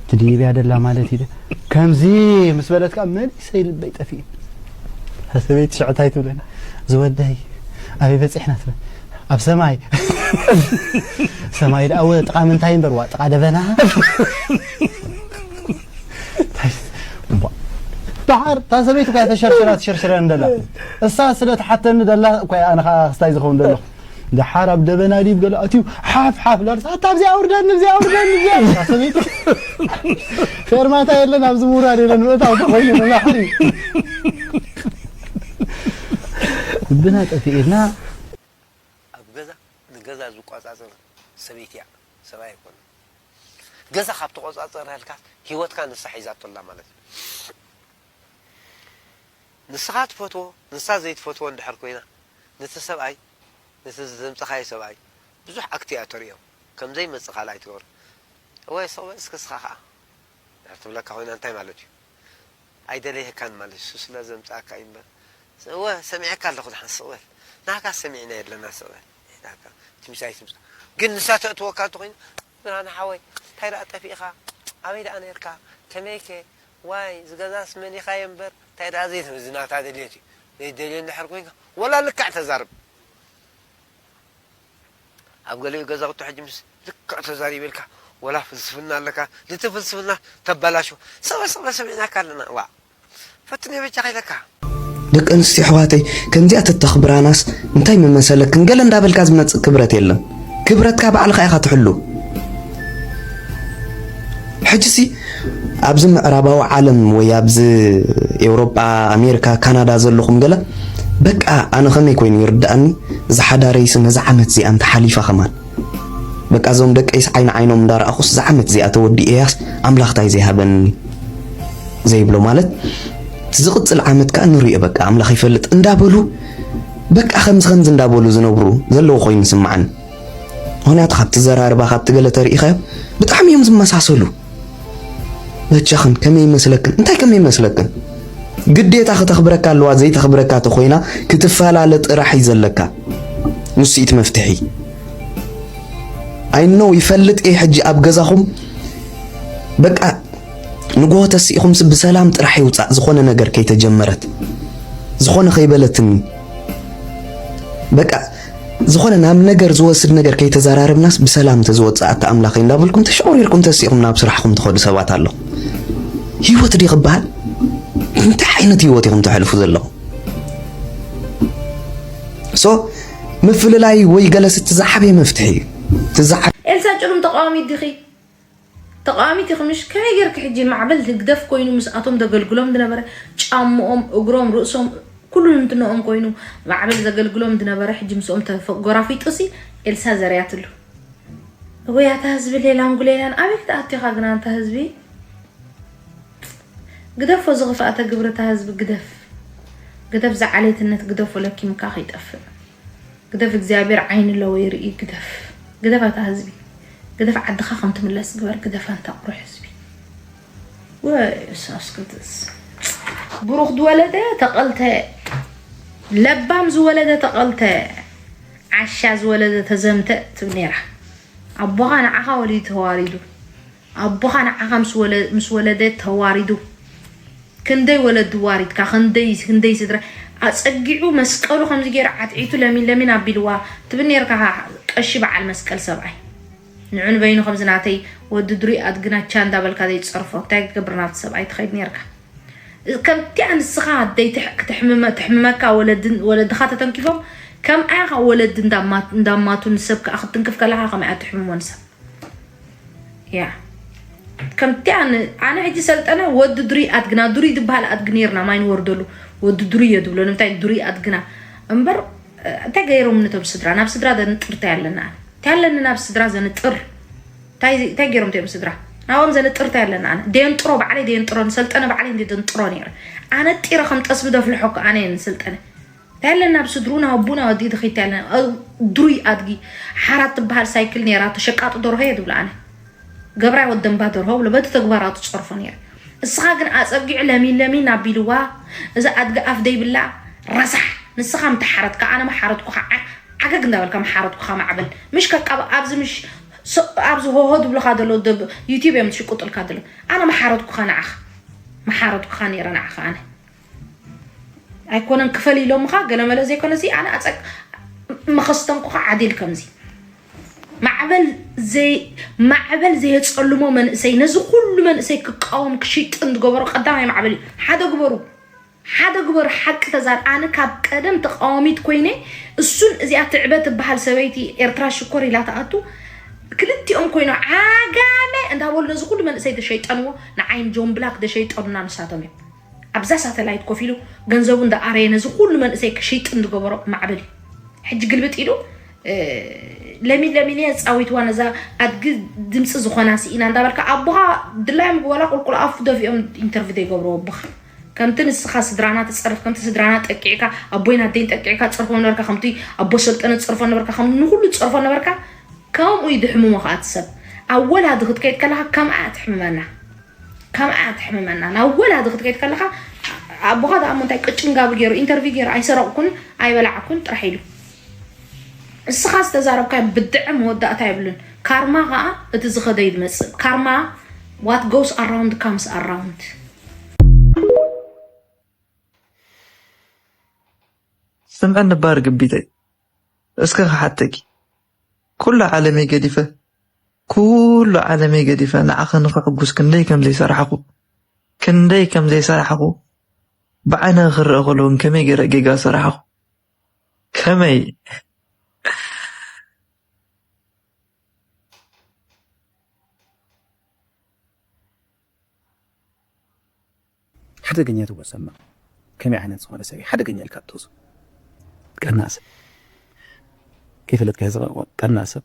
ትድይብ ያደላ ማለት ኢለ ከምዚ ምስ በለት ከዓ መን ይሰይ ልበይ ጠፊእ ሰበይቲ ሽዕታይ ትብለኒ ዝወደይ ኣበይ በፂሕና ትብል ኣብ ሰማይ ሰማይ ደኣ ወ ጥቓ ምንታይ እምበር ዋ ጥቓ ደበና ደሓር እታ ሰበይቲ እኳ ተሸርሽራ ትሸርሽረ እንደላ እሳ ስለ ትሓተኒ ደላ እኳ ኣነ ከዓ ክስታይ ዝኸውን ዘለኹ ደሓር ኣብ ደበና ዲብ ገለ ኣትዩ ሓፍ ሓፍ ላርስ ኣታ ኣብዚኣ ኣውርደኒ እዚኣ ኣውርደኒ እዚኣ እታ ሰበይቲ ፌርማታ የለን ኣብዚ ምውራድ የለን ምእታው ተኾይኑ ንባሕሪ ልብና ጠፊእና ኣብ ገዛ ንገዛ ዝቆፃፀር ሰበይቲ እያ ሰብኣይ ኣይኮነ ገዛ ካብ ተቆፃፀረልካ ሂወትካ ንሳ ሒዛቶ ኣላ ማለት እዩ ንስኻ ትፈትዎ ንሳ ዘይትፈትዎ እንድሕር ኮይና ነቲ ሰብኣይ ነቲ ዘምፀኻዮ ሰብኣይ ብዙሕ ኣክት እያ ተርእዮ ከም ዘይመፅእ ካልኣይ ትገብሮ እወ ስቕ በል እስኪ እስኻ ከዓ ትብለካ ኮይና እንታይ ማለት እዩ ኣይደለየካን ማለት እዩ ስለ ዘምፀኣካ እዩ እምበር እወ ሰሚዐካ ኣለኹ ድሓን ስቕ በል ናካ ሰሚዕና የለና ስቕ በል ኢላካ ትምሳይ ትምፃ ግን ንሳ ተእትወካ እንተኮይኑ ብርሃነ ሓወይ እንታይ ደኣ ጠፊእኻ ኣበይ ደኣ ነርካ ከመይከ ዋይ ዝገዛስ መሊኻዮ እምበር እንታይ ደኣ ዘይትብል ዝናታ ደልየት እዩ ዘይደልዮ እንድሕር ኮይንካ ወላ ልክዕ ተዛርብ ኣብ ገሊኡ ገዛውቲ ሕጂ ምስ ልክዕ ተዛሪበልካ ወላ ፍልስፍና ኣለካ ነቲ ፍልስፍና ተበላሽዎ ሰበ ሰበ ሰሚዕናካ ኣለና ዋ ፈትነ በጃኻ ኢለካ። ደቂ ኣንስትዮ ኣሕዋተይ ከምዚኣ ተተኽብራናስ እንታይ ምመሰለክን ገለ እንዳበልካ ዝመፅእ ክብረት የለን። ክብረትካ ባዕልኻ ኢኻ ትሕሉ። ሕጂሲ ኣብዚ ምዕራባዊ ዓለም ወይ ኣብዚ ኤውሮጳ፣ ኣሜሪካ፣ ካናዳ ዘለኹም ገለ በቃ ኣነ ከመይ ኮይኑ ይርድኣኒ እዛ ሓዳረይሲ ነዛ ዓመት እዚኣ እንተሓሊፋ ከማን በቃ እዞም ደቀይስ ዓይኒ ዓይኖም እንዳረኣኹስ እዛ ዓመት እዚኣ ተወዲኤያስ ኣምላኽ ታይ ዘይሃበኒ ዘይብሎ ማለት እቲ ዝቕፅል ዓመት ከዓ ንሪኦ በቃ ኣምላኽ ይፈልጥ እንዳበሉ በቃ ከምዚ ከምዚ እንዳበሉ ዝነብሩ ዘለዉ ኮይኑ ይስምዓኒ ምኽንያቱ ካብቲ ዘራርባ ካብቲ ገለ ተሪኢኻዮ ብጣዕሚ እዮም ዝመሳሰሉ በጃኽን ከመይ ይመስለክን እንታይ ከመይ ይመስለክን ግዴታ ክተኽብረካ ኣለዋ ዘይተኽብረካ ተኾይና ክትፈላለ ጥራሕ እዩ ዘለካ ንሱ እቲ መፍትሒ I know ይፈልጥ እየ ሕጂ ኣብ ገዛኹም በቃ ንግሆ ተሲእኹምሲ ብሰላም ጥራሕ ይውፃእ ዝኾነ ነገር ከይተጀመረት ዝኾነ ከይበለትኒ በቃ ዝኾነ ናብ ነገር ዝወስድ ነገር ከይተዘራረብናስ ብሰላም ተዝወፅእ ኣታ ኣምላኸይ እንዳበልኩም ተሸቑሪርኩም ተሲእኹም ናብ ስራሕኹም ትኸዱ ሰባት ኣለኹም ህይወት ድዩ ክበሃል እንታይ ዓይነት ህይወት ኢኹም ተሕልፉ ዘለኹም so ምፍልላይ ወይ ገለስ እቲ ዝዓበየ መፍትሒ እዩ እቲ ዝዓበየ ኤልሳ ጭሩም ተቃዋሚት ዲኺ? ተቃዋሚት ኢኺ ምሽ? ከመይ ጌርኪ ሕጂ ማዕበል ህግደፍ ኮይኑ ምስኣቶም ደገልግሎም ድነበረ ጫምኦም፣ እግሮም፣ ርእሶም ኩሉ እንትንኦም ኮይኑ ማዕበል ዘገልግሎም ድነበረ ሕጂ ምስኦም ተጎራፊጡሲ ኤልሳ ዘርያትሉ። እወይ ኣታ ህዝቢ ሌላን ጉሌላን ኣበይ ክትኣቱ ኢኻ ግን ኣንታ ህዝቢ? ግደፎ እዚ ክፍኣተ ግብሪ እታ ህዝቢ ግደፍ ግደፍ እዚ ዓሌትነት ግደፎ ለኪምካ ከይጠፍእ ግደፍ እግዚኣብሔር ዓይኒ ኣለዎ ይርኢ ግደፍ ግደፍ ኣታ ህዝቢ ግደፍ ዓድኻ ከም ትምለስ ግበር ግደፍ ኣንታ ቁሩሕ ህዝቢ ወይ እሳስ ቅድስ ብሩኽ ዝወለደ ተቐልተ ለባም ዝወለደ ተቐልተ ዓሻ ዝወለደ ተዘምተ ትብል ነይራ ኣቦኻ ንዓኻ ወሊዱ ተዋሪዱ ኣቦኻ ንዓኻ ምስ ወለደ ተዋሪዱ ክንደይ ወለዲ ዋሪድካ ክንደይ ክንደይ ስድራ ኣፀጊዑ መስቀሉ ከምዚ ገይሩ ዓትዒቱ ለሚን ለሚን ኣቢልዋ ትብል ነርካ ቀሺ በዓል መስቀል ሰብኣይ ንዑ ንበይኑ ከምዚ ናተይ ወዲ ድሩይ ኣድግናቻ እንዳበልካ ዘይትፀርፎ እንታይ ክገብር ናብቲ ሰብኣይ ትኸይድ ነርካ ከምቲኣ ንስኻ ኣደይ ትሕምመካ ወለድኻ ተተንኪፎም ከምኣያ ከዓ ወለዲ እንዳማቱ ንሰብ ከዓ ክትንክፍ ከለካ ከምኣ ትሕምሞ ንሰብ ያ ከምቲኣ ኣነ ሕጂ ሰልጠነ ወዲ ድሩይ ኣድግና ድሩይ ዝበሃል ኣድጊ ነርና ማይ ንወርደሉ ወዲ ድሩይ እዮ ዝብሎ ንምንታይ ድሩይ ኣድግና እምበር እንታይ ገይሮም ነቶም ስድራ ናብ ስድራ ዘንጥር እንታይ ኣለና እንታይ ኣለኒ ናብ ስድራ ዘንጥር እንታይ ገይሮም እቶም ስድራ ናብኦም ዘንጥር እንታይ ኣለና ኣነ ደየንጥሮ ባዕለይ ደየንጥሮ ንሰልጠነ ባዕለይ እንደ ደንጥሮ ነይረ ኣነጢረ ከም ጠስሚ ደፍልሖ እኮ ኣነ እየ ንሰልጠነ እንታይ ኣለና ኣብ ስድሩና ኣቡና ወዲ ድኺት ኣለና። ድሩይ ኣድጊ ሓራት ትበሃል ሳይክል ነይራቶ ሸቃጥ ደርሆ እየ ትብሎ ኣነ። ገብራይ ወደንባ ደርሆ ብሎ በቲ ተግባራቱ ጸርፎ ነይረ። እስኻ ግን ኣጸጊዑ ለሚን ለሚን ኣቢልዋ። እዛ ኣድጊ ኣፍ ደይብላ ረሳሕ። ንስኻ ምተሓረትካ ኣነ መሓረትኩኻ። ዓገግ እንዳበልካ መሓረትኩኻ ማዕበል ምሽ ከቃብ ኣብዚ ምሽ ኣብዚ ሆሆ ድብልካ ደሎ ዩቲብ እዮም ትሽቁጥልካ ደሎ። ኣነ መሓረትኩኻ ንዓኻ። መሓረትኩኻ ነይረ ንዓኻ ኣነ። ኣይኮነን ክፈል ኢሎምኻ ገለመለ ዘይኮነ እዚ ኣነ ኣፀቅ መኸስተንኩኻ ዓዲል ከምዚ ማዕበል ዘይ ማዕበል ዘየፀልሞ መንእሰይ ነዚ ኩሉ መንእሰይ ክቃወም ክሽጥን ዝገበሮ ቀዳማይ ማዕበል እዩ። ሓደ ግበሩ ሓደ ግበሩ ሓቂ ተዛር ኣነ ካብ ቀደም ተቃዋሚት ኮይነ እሱን እዚኣ ትዕበ ትበሃል ሰበይቲ ኤርትራ ሽኮር ኢላ ተኣቱ ክልቲኦም ኮይኖ ዓጋመ እንዳበሉ ነዚ ኩሉ መንእሰይ ተሸይጠንዎ ንዓይን ጆን ብላክ ደሸይጠኑና ንሳቶም እዮም። ኣብዛ ሳተላይት ኮፍ ኢሉ ገንዘቡ እንዳኣረየ ነዚ ኩሉ መንእሰይ ክሽይጥን ዝገበሮ ማዕበል እዩ። ሕጂ ግልብጥ ኢሉ ለሚን ለሚን እየ ፃዊትዋ ነዛ ኣድጊ ድምፂ ዝኾና ስኢና እንዳበልካ ኣቦኻ ድላዮም ግበላ ቁልቁል ኣፉ ደፊኦም ኢንተርቪ ዘይገብርዎ ኣቦኻ ከምቲ ንስኻ ስድራና ትፀርፍ ከምቲ ስድራና ጠቂዕካ ኣቦይን ኣደይን ጠቂዕካ ትፀርፎም ነበርካ ከምቲ ኣቦ ሰልጠነ ትፀርፎ ነበርካ ከም ንኩሉ ትፀርፎ ነበርካ ከምኡ እዩ ድሕምሞ ከዓ እቲ ሰብ ኣብ ወላዲ ክትከይድ ከለካ ከምኣ ትሕምመና ከምኣ ትሕምመና ናብ ወላዲ ክትከይድ ከለካ ኣቦኻ ደኣ እሞ እንታይ ቅጭንጋቢ ገይሩ ኢንተርቪ ገይሩ ኣይሰረቕኩን ኣይበላዕኩን ጥራሕ ኢሉ እስኻ ዝተዛረብካዮ ብድዐ መወዳእታ የብሉን ካርማ ከዓ እቲ ዝኸደ እዩ ዝመፅእ ካርማ what goes around comes around ስምዐኒ እባ ርግቢተይ እስከ ክሓተኪ ኩሉ ዓለመይ ገዲፈ ኩሉ ዓለመይ ገዲፈ ንዓኺ ንኽሕጉስ ክንደይ ከም ዘይሰራሕኹ ክንደይ ከም ዘይሰራሕኹ ብዓይንኺ ክረኣ ከሎ እውን ከመይ ገይረ ጌጋ ሰራሕኹ ከመይ ሓደገኛ ትወሰማ ከመይ ዓይነት ዝኾነ ሰብ ሓደገኛ ኢልካ ትወሱ ቀና ሰብ ከይፈለጥካ ዝቐ ቀና ሰብ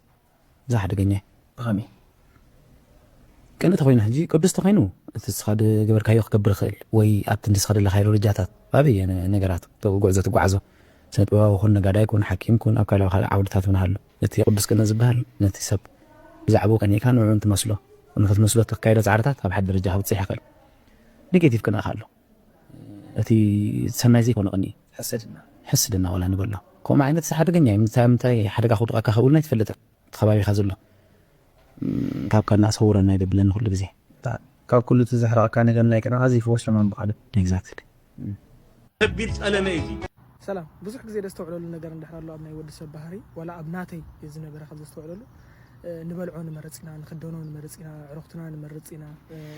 እዛ ሓደገኛ ብኸመይ ቅንእ ተኮይኑ ሕጂ ቅዱስ ተኮይኑ እቲ ስኻ ዝገበርካዮ ክገብር ይኽእል ወይ ኣብቲ ንስኻ ዘለካዮ ደረጃታት ኣበየ ነገራት ጉዕዞ ትጓዓዞ ስነ ጥበባዊ ኩን ነጋዳይ ኩን ሓኪም ኩን ኣብ ካልእ ካልእ ዓውድታት እውን ሃሉ እቲ ቅዱስ ቅንእ ዝበሃል ነቲ ሰብ ብዛዕባኡ ቀኒእካ ንዕኡ እንትመስሎ ንክትመስሎ ተካየዶ ፃዕርታት ኣብ ሓደ ደረጃ ከብፅሕ ይኽእል ኔጌቲቭ ቅንእ ኣሎ እቲ ሰናይ ዘይኮነ ቅኒ ሕስድና ሕስድና ዋላ ንበሎ ከምኡ ዓይነት ሓደገኛ እዩ ምንታይ ምንታይ ሓደጋ ክውድቐካ ከብልና ኣይትፈልጥን እቲ ከባቢኻ ዘሎ ካብ ካና ሰውረና ይደብለኒ ኩሉ ግዜ ካብ ኩሉ እቲ ዘሕረቕካ ነገር ናይ ቅንእ ኣዚ ይፈወስ ሕማም ብኻልእ exactly ከቢድ ጠለመ እዩ። ሰላም ብዙሕ ግዜ ደስተውዕለሉ ነገር እንድሕር ኣሎ ኣብ ናይ ወዲ ሰብ ባህሪ ዋላ ኣብ ናተይ ዝነበረ ካብ ዘስተውዕለሉ ንበልዖ ንመርፅ ኢና ንክደኖ ንመርፅ ኢና ዕረክትና ንመርፅ ኢና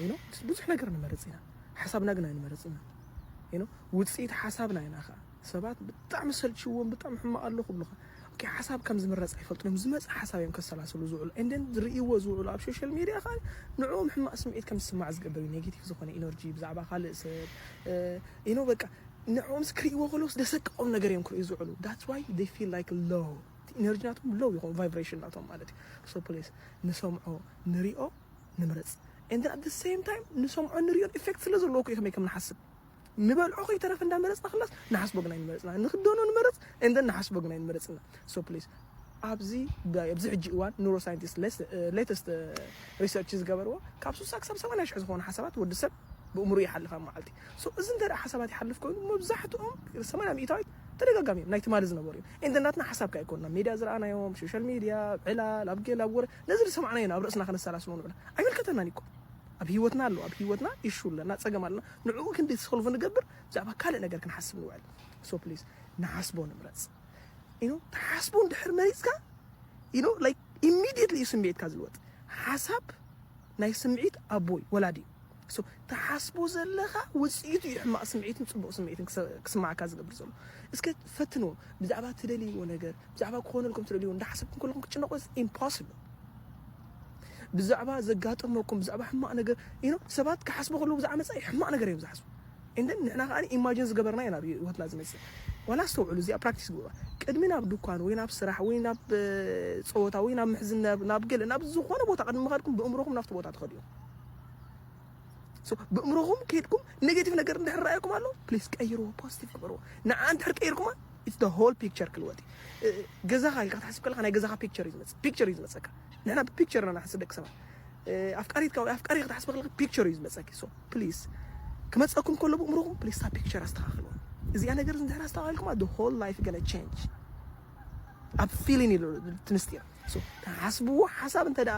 you know ብዙሕ ነገር ንመርፅ ኢና ሓሳብና ግን ኣይንመርፅና you know ውፅኢት ሓሳብና ኢና ከዓ ሰባት ብጣዕሚ ሰልችዎም ብጣዕሚ ሕማቕ ኣሎ ክብሉኻ ኦኬ ሓሳብ ከም ዝምረፅ ኣይፈልጡን እዮም ዝመፀ ሓሳብ እዮም ከሰላስሉ ዝውዕሉ and then ዝርእይዎ ዝውዕሉ ኣብ social media ከዓ ንዕኦም ሕማቕ ስምዒት ከም ዝስማዕ ዝገብር እዩ negative ዝኾነ energy ብዛዕባ ካልእ ሰብ you know በቃ ንዕኦምስ ክርእይዎ ከለውስ ደሰቅኦም ነገር እዮም ክርእዩ ዝውዕሉ that's why they feel like low energy ናቶም low ይኾን vibration ናቶም ማለት እዩ so please ንሰምዖ ንሪኦ ንምረፅ and then at the same time ንሰምዖ ንሪኦን effect ስለ ዘለዎ እኮ ከመይ ከም ንሓስብ ንበልዖ ከይተረፈ እንዳመረፅና ክላስ ንሓስቦ ግን ኣይንመረፅና ንክደኖ ንመረፅ and then ንሓስቦ ግን ኣይንመረፅና so please ኣብዚ ኣብዚ ሕጂ እዋን neuroscientist latest research ዝገበርዎ ካብ ስሳ ክሳብ ሰማንያ ሽሕ ዝኾኑ ሓሳባት ወዲ ሰብ ብእምሩ ይሓልፍ ኣብ መዓልቲ so እዚ እንተ ሓሳባት ይሓልፍ ኮይኑ መብዛሕትኦም ሰማንያ ሚእታዊት ተደጋጋሚ ናይ ትማሊ ዝነበሩ እዮም and ናትና ሓሳብ ከ ኣይኮንና ሜድያ ዝረኣናዮም social media ዕላል ኣብ ገል ኣብ ወረ ነዚ ዝሰማዕናዮ ኣብ ርእስና ከነሰላስሎ ንብላ ኣይምልከተናን ይኮ ኣብ ህይወትና ኣሎ ኣብ ህይወትና issue ኣለና ፀገም ኣለና ንዕኡ ክንዲ solve ንገብር ብዛዕባ ካልእ ነገር ክንሓስብ ንውዕል so please ንሓስቦ ንምረፅ you know ትሓስቦ እንድሕር መሪፅካ you know like immediately እዩ ስምዒትካ ዝልወጥ ሓሳብ ናይ ስምዒት ኣቦይ ወላዲ እዩ so ትሓስቦ ዘለኻ ውፅኢቱ እዩ ሕማቕ ስምዒትን ፅቡቕ ስምዒትን ክስማዓካ ዝገብር ዘሎ እስከ ፈትንዎ ብዛዕባ ትደልይዎ ነገር ብዛዕባ ክኾነልኩም ትደልይዎ እንዳሓሰብኩም ከለኹም ክትጭነቑ impossible ብዛዕባ ዘጋጠመኩም ብዛዕባ ሕማቕ ነገር you know ሰባት ክሓስቡ ከለዉ ብዛዕባ መፃኢ ሕማቕ ነገር እዮም ዝሓስቡ and then ንሕና ከዓ imagine ዝገበርና ኢና ናብ ህይወትና ዝመፅእ ዋላ ኣስተውዕሉ እዚኣ practice ግበሩ ቅድሚ ናብ ድኳን ወይ ናብ ስራሕ ወይ ናብ ፀወታ ወይ ናብ ምሕዝነት ናብ ገለ ናብ ዝኾነ ቦታ ቅድሚ ምኻድኩም ብእምሮኹም ናብቲ ቦታ ትኸዱ እዮም ብእምሮኹም ከይድኩም negative ነገር እንድሕር ረኣየኩም ኣሎ please ቀይርዎ positive ግበርዎ ንዓ እንድሕር ቀይርኩማ It's the whole picture ክልወጥ እዩ። ገዛኻ ኢልካ ክትሓስብ ከለካ ናይ ገዛኻ picture እዩ ዝመጽእ picture እዩ ዝመጸካ። ንሕና ብ picture ኢና ንሓስብ ደቂ ሰባት። ኣፍቃሪትካ ወይ ኣፍቃሪ ክትሓስብ ከለካ picture እዩ ዝመጸኪ። So please ክመጸኩም ከሎ ብእምሮኹም please እታ picture ኣስተኻኽልዋ። እዚኣ ነገር እንድሕር ኣስተኻኺልኩማ the whole life gonna change። ኣብ feeling እዩ እቲ ምስጢር። So ሓስብዎ። ሓሳብ እንተ ደኣ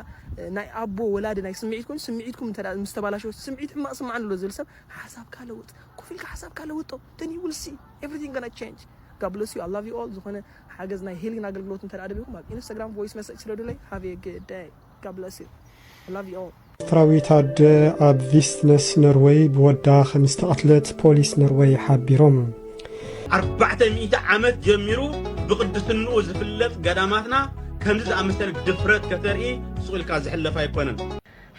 ናይ ኣቦ ወላዲ ናይ ስምዒት ኮይኑ ስምዒትኩም እንተ ምስ ተባላሸወ ስምዒት ሕማቕ ስምዓኒ ኣሎ ዝብል ሰብ ሓሳብካ ለውጥ። ኮፍ ኢልካ ሓሳብካ ለውጦ። Then you will see everything gonna change. God bless you. I love you all. ዝኾነ ሓገዝ ናይ healing ኣገልግሎት እንተ ደኣ ደሊኹም ኣብ Instagram voice message ስደዱለይ። Have a good day. God bless you. I love you all. ኤርትራዊት ኣደ ኣብ ቪስትነስ ኖርወይ ብወዳ ከም ዝተቐትለት ፖሊስ ኖርወይ ሓቢሮም። ኣርባዕተ ሚእቲ ዓመት ጀሚሩ ብቕድስንኡ ዝፍለጥ ገዳማትና ከምዚ ዝኣመሰለ ድፍረት ከተርኢ ሱቕ ኢልካ ዝሕለፍ ኣይኮነን።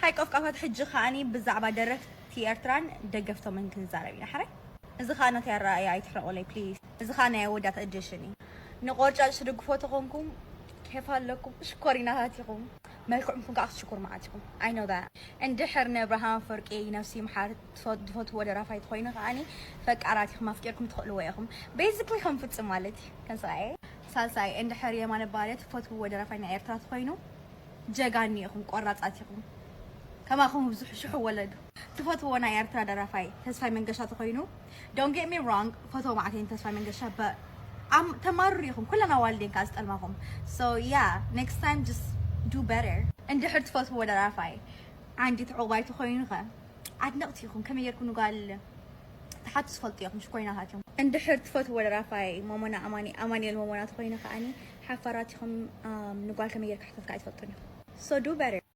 ሃይ ቆፍቃፋት ሕጂ ከኣኒ ብዛዕባ ደረፍቲ ኤርትራን ደገፍቶምን ክንዛረብ ኢና ሕራይ። እዚ ከኣ ናተይ ኣረኣእያ ኣይትሕረቑለይ please። እዚ ከኣ ናይ ኣወዳት edition እዩ። ንቆርጫጭ ትድግፎ ተኾንኩም ኬፍ ኣለኩም ሽኮሪናታት ኢኹም። መልክዕኩም ከኣ ክትሽኩር መዓት ኢኹም። I know that። እንድሕር ንኣብርሃም ኣፈወርቂ ነብሲ ይምሓር ትፈ- ትፈትዎ ደራፋይ ተኾይኑ ከኣኒ ፈቃራቲኹም ኣፍቂርኩም ትኽእልዎ ኢኹም። Basically ከም ፍጹም ማለት እዩ። ከም ሰብኣየ ሳልሳይ እንድሕር የማነ ባርያ ትፈትዎ ደራፋይ ናይ ኤርትራ ተኾይኑ ጀጋኒ ኢኹም ቆራጻት ኢኹም። ከማኹም ብዙሕ ሽሕ ወለዱ። ትፈትዎ ናይ ኤርትራ ደራፋይ ተስፋይ መንገሻ ተኾይኑ don't get me wrong ፈትዎ መዓት እየ ንተስፋይ መንገሻ but ኣም- ተማርሩ ኢኹም ኩለን ኣዋልድ እየን ከኣ ዝጠልማኹም። So yeah next time just do better። እንድሕር ትፈትዎ ደራፋይ ዓንዲት ዕቑባይ ተኾይኑ ኸ ኣድነቕቲ ኢኹም ከመይ ጌርኩም ንጓል ትሓቱ ትፈልጡ ኢኹም ሽኮሪናታት ኢኹም። እንድሕር ትፈትዎ ደራፋይ ሞሞና ኣማኒ ኣማኑኤል ሞሞና ተኾይኑ ከኣኒ ሓፋራት ኢኹም። ኣም፣ ንጓል ከመይ ጌርካ ሕተትካ ኣይትፈልጡን ኢኹም። So do better።